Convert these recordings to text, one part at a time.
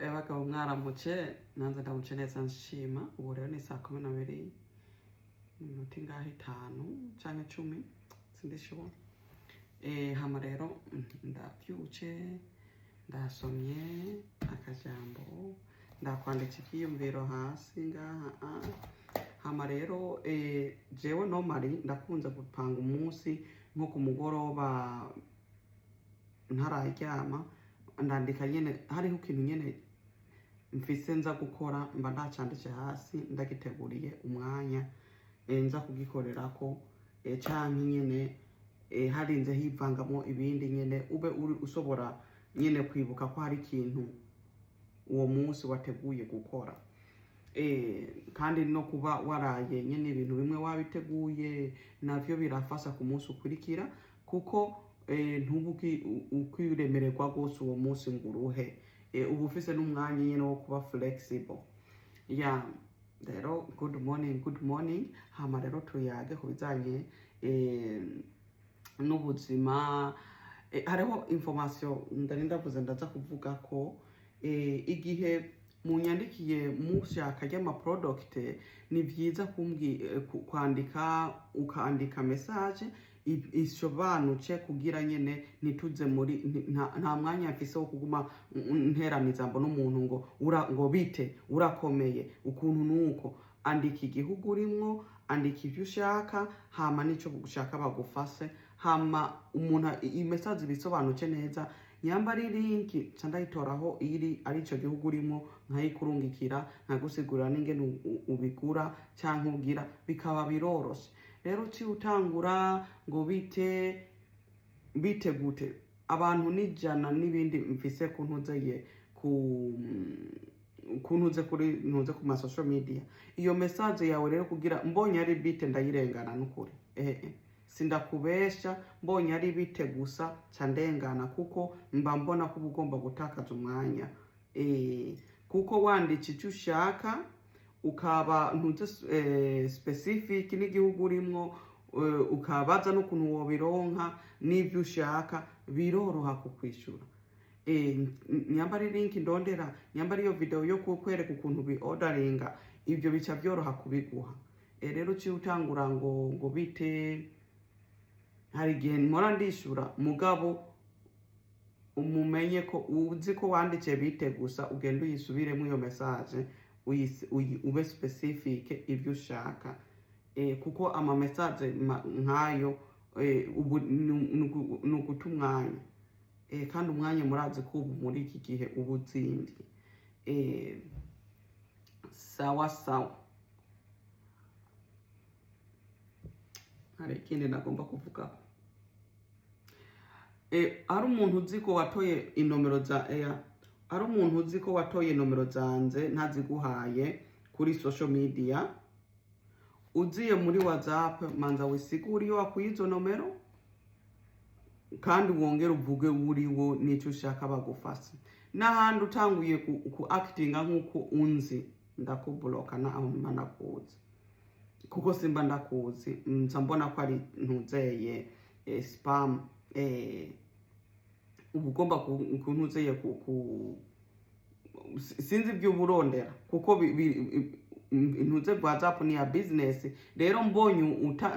Abagabo mwaramutse, nanze ndamutse neza nshima. Ubu rero ni saa 12 iminota ingahe, 5 canke 10, sindishobora. Hama rero ndavyutse, ndasomye akajambo, ndakwanditse ivyiyumviro hasi ngaha. Hama rero jewe normally ndakunze gupanga umunsi nko ku mugoroba ntararyama, ndandika nyene hariho ikintu nyene mfise nza gukora, mba ndacanditse hasi, ndagiteguriye umwanya nza kugikorerako, canke nyene harinze hivangamo ibindi nyene, ube uri ushobora nyene kwibuka ko hari ikintu uwo munsi wateguye gukora. Kandi no kuba waraye nyene ibintu bimwe wabiteguye navyo birafasha ku munsi ukurikira, kuko ntuba ukwiremererwa rwose uwo munsi ngo uruhe. Uba ufise n'umwanya nyene wo kuba flexible. Ya, rero good morning, good morning. Hama rero tuyage ku bijanye n'ubuzima. Hariho information ndari ndavuze ndaza kuvuga ko igihe munyandikiye mushaka ry'ama product, ni vyiza kwandika, ukandika message isobanutse kugira nyene ntituze muri nta mwanya mfise wo kuguma nterana mbona umuntu ngo ura, ngo bite, urakomeye, ukuntu nuko. Andika igihugu urimwo, andika ivyo ushaka, hama n'ico ushaka bagufashe. Hama umuntu iyi message ibisobanutse neza. Nyamba ari link, ca ndayitoraho iri ari ico gihugu urimo, nkayikurungikira, nkagusigurira n'ingene ubigura canke ugira, bikaba biroroshe. Rero uciye utangura ngo bite, bite gute, abantu n'ijana n'ibindi mfise kuntuzeye ku kuntuze kuri ntuze ku ma social media. Iyo message yawe rero, kugira mbonye ari bite, ndayirengana n'ukuri. Ehe, sindakubesha, mbonye ari bite gusa ca ndengana, kuko mba mbona ko uba ugomba gutakaza umwanya. Kuko wanditse icyo ushaka, ukaba ntuze specific n'igihugu urimwo, ukabaza n'ukuntu wobironka n'ibyo ushaka, biroroha kukwishura. Nyamba ari link ndondera, nyamba ari iyo video yo kukwereka ukuntu bi orderinga, ibyo bica byoroha kubiguha. Rero uciye utangura ngo bite, hari igihe mpora ndishura, mugabo umumenye ko uzi ko wanditse bite gusa, ugenda uyisubiremo iyo message, ube specific ibyo ushaka. Kuko ama message nkayo ubu ni uguta umwanya. Kandi umwanya murazi ko ubu muri iki gihe uba uzimvye. Sawa sawa, hari ikindi nagomba kuvugaho. Ari umuntu uzi ko watoye inomero za air, ari umuntu uzi ko watoye inomero zanje ntaziguhaye kuri social media, uziye muri WhatsApp, manza wisigure iyo wakuye izo nomero, kandi wongere uvuge uriwo n'icyo ushaka bagufashe. N'ahandi utanguye ku actinga nk'uko unzi, ndakubuloka naho mba ndakuzi, kuko simba ndakuzi, nza mbona ko ari ntuzeye spam. Uba ugomba kuntuzeye ku sinzi ibyo uba urondera, kuko ntuze WhatsApp ni ya business. Rero mbonye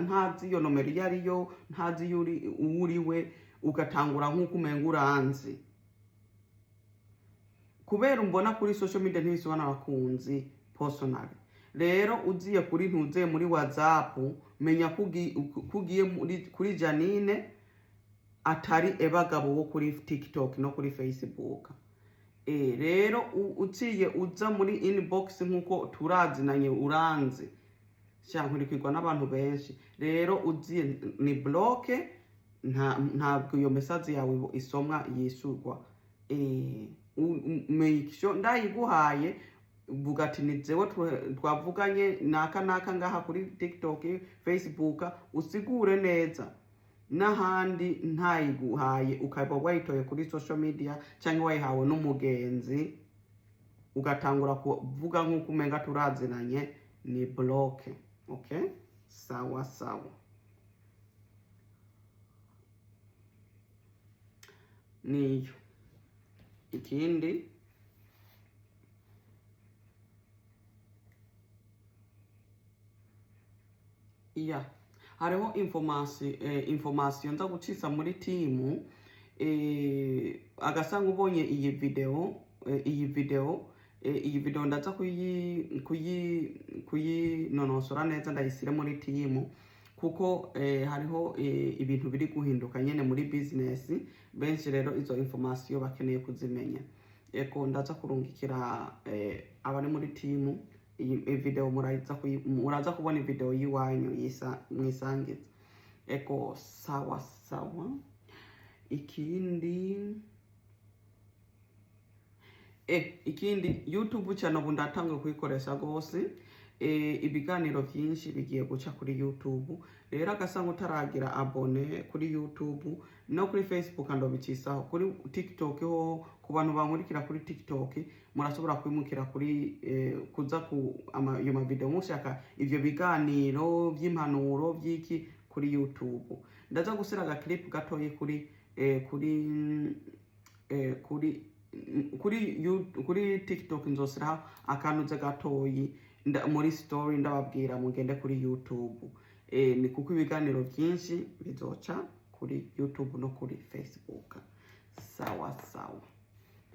ntazi iyo nomero iyo ariyo, ntazi iyo uri uwo uriwe, ugatangura nk'uko umenga uranzi kubera umbona kuri social media, ntibisobanura kunzi personally. Rero uziye kuri ntuze muri WhatsApp, menya ko ugiye kuri Janine, atari ebagabo wo kuri TikTok no kuri Facebook. Rero uciye uza muri inbox nk'uko turazinanye, uranzi sha, nkurikirwa n'abantu benshi. Rero uziye ni block, ntabwo iyo message yawe isomwa yishurwa. Make sure ndayiguhaye, vuga ati ni jewe twavuganye naka naka ngaha kuri TikTok, Facebook, usigure neza. N'ahandi ntayiguhaye, ukaba wayitoye kuri social media cyangwa wayihawe n'umugenzi, ugatangura kuvuga nk'uko umenga turazinanye, ni block. Okay, sawa sawa. Niyo ikindi. Iya, hariho information nza gucisa muri timu. Agasanga ubonye iyi video, iyi video ndaza kuyinonosora neza, ndayisire muri timu, kuko hariho ibintu biri guhinduka nyene muri business. Benshi rero izo information bakeneye kuzimenya. Eko, ndaza kurungikira abari muri timu iyi video, muraza kubona video yiwanyu yisa mwisangiza. Eko, sawa sawa. Ikindi, YouTube channel ubu ndatanga kuyikoresha gose. Ibiganiro vyinshi bigiye guca kuri YouTube. Rero agasanga utaragira abonné kuri YouTube no kuri Facebook, ndobicisaho. Kuri TikTok ho, ku bantu bankurikira kuri TikTok, murashobora kwimukira kuri kuza ku ayo mavideo mushaka ivyo biganiro vy'impanuro vy'iki kuri YouTube. Ndaza gusira aga clip gatoyi kuri TikTok. Nzosiraho akantu gatoyi muri story, ndababwira mugende kuri YouTube. Ni kuko ibiganiro byinshi bizoca kuri YouTube no kuri Facebook. Sawa sawa.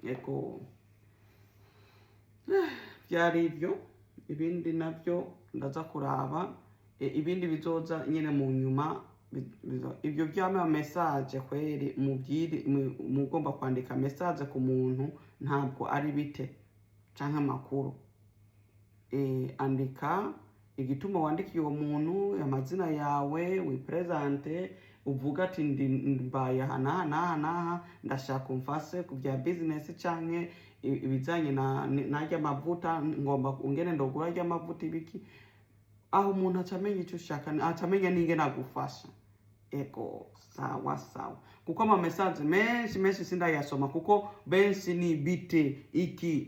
Ego, byari ibyo. Ibindi nabyo ndaza kuraba. Ibindi bizoza nyine mu nyuma. Ibyo byama message kweri mubyiri mugomba kwandika message ku muntu, ntabwo ari bite canke amakuru. Andika igituma wandikiye uwo muntu, amazina yawe, wiprésente, uvuga ati: "Ndi mbaye aha n'aha n'aha n'aha, ndashaka umfase ku bya business canke ibijanye na narya mavuta, ngomba ungene ndogura arya mavuta ibiki." Aho umuntu aca amenya icyo ushaka, aca amenya n'ingene agufasha. Ego, sawa sawa. Kuko ama message menshi menshi sindayasoma, kuko benshi ni bite iki.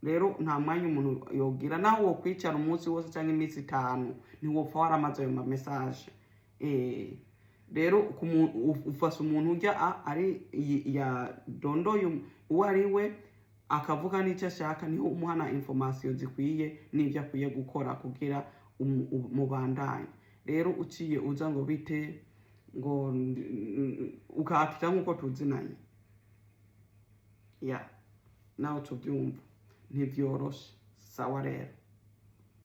Rero nta mwanya umuntu yogira. Naho wo kwicara umunsi wose cyangwa iminsi 5, ntiwopfa waramaze ayo ma message. Rero ufasha umuntu ujya ari yadondoye uwo ari we, akavuga n'icyo ashaka, niho umuha na information zikwiye n'ibyo akwiye gukora kugira mubandanye. Rero uciye uza ngo bite, ngo ukakira nk'uko tuzinanye, ya nawe tubyumva ntibyoroshe. Sawa rero.